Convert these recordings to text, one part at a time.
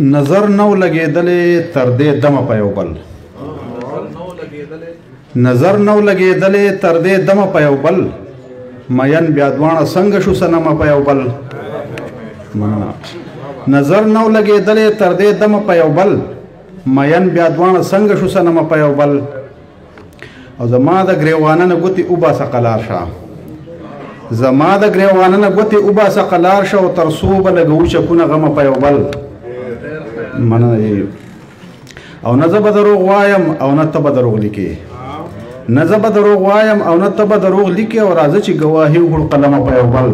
نظر نو لګېدلې تر دې دمه په یو بل، نظر نو لګېدلې تر دې دمه په یو بل، مین بیا دواړه څنګه شو صنمه په یو بل. نظر نو لګېدلې تر دې دمه په یو بل، مین بیا دواړه څنګه شو صنمه په یو بل. او زما د ګریوانه نه ګوتې وباسه قلار شه، زما د ګریوانه نه ګوتې وباسه قلار شه، او تر څو به لګوو چکونه غمه په یو بل. مننه. او نه زه به دروغ وایم او نه ته به دروغ لیکې، نه زه به دروغ وایم او نه ته به دروغ لیکې، او راځه چې ګواهي وکړو قلمه په یو بل.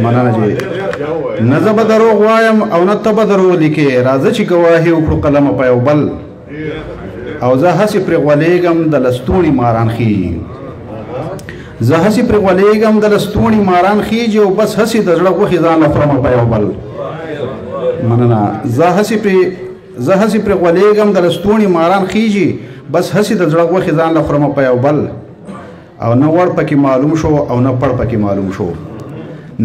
مننه جی. نه زه به دروغ وایم او نه ته به دروغ لیکې، راځه چې ګواهي وکړو قلمه په یو بل. او زه هسې پرې غولېږم د لستوڼي ماران خېږي، زه هسې پرې غولېږم د لستوڼي ماران خېږي، او بس هسې د زړه غوښې ځان له خورمه په یو بل. مننه. زه هسې پرې غولېږم د لستوڼي ماران خېږي، بس هسې د زړه غوښې ځان له خورمه په یو بل. او نه وړ پکې معلوم شو او نه پړ پکې معلوم شو،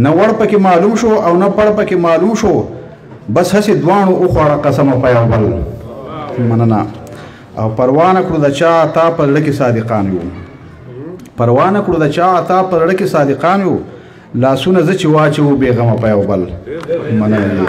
نه وړ پکې معلوم شو او نه پړ پکې معلوم شو، بس هسې دواړو وخوړه قسمه په یو بل. مننه. او پروا نه کړو د چا عطا په زړه کې صادقان یو، پروا نه کړو د چا عطا په زړه کې صادقان یو، لاسونه زه چې واچوو بې غمه په یو بل. مننه.